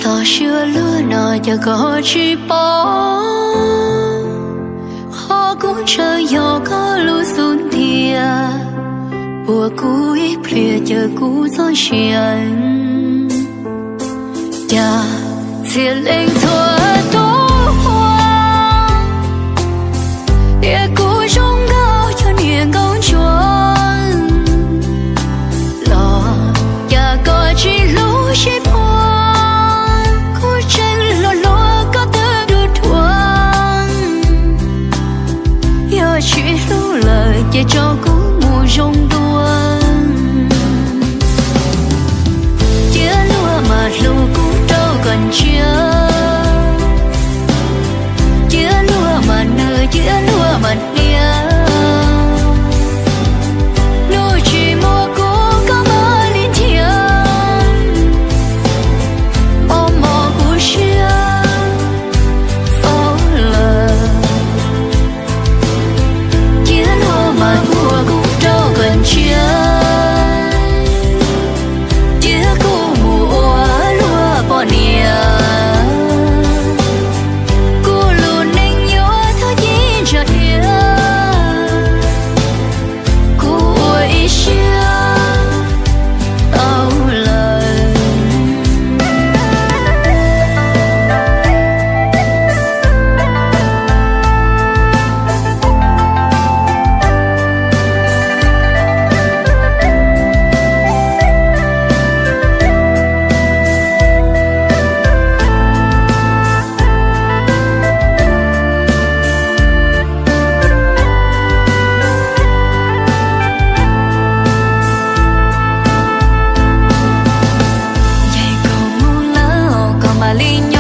Los sis ua luaj no cas koj tsis paub, qhov kuv ntshaw yog koj lub xub ntiag, puag kuv ib pliag caw kuv txoj sia. Cas txhia leej txhua tus ua, tias kuv zoo nkauj cov niag nkauj ntsuag, los cas koj tsis hlub sib phuas, kuv tseem hluas hluas koj twb dhuav dhuav. Yog tsis hlub lawm ces tso kuv mus zoo dua. Cia luag mas hlub kuv rau kom ntsiag, cia luag mas nws cia luag mas hnia. Hnub tsis muaj kuv koj mam li nrhiav, mos mos kuv siab faub lawm. Cia luag mas ua kuv rau kom ntsiag, cia kuv mus ua luag poj niam. Kuv lub neej yuav thov ci ntsa dhia, kuv ua ib siab tau lawm. Ces koj mus lawm koj mam li nyob.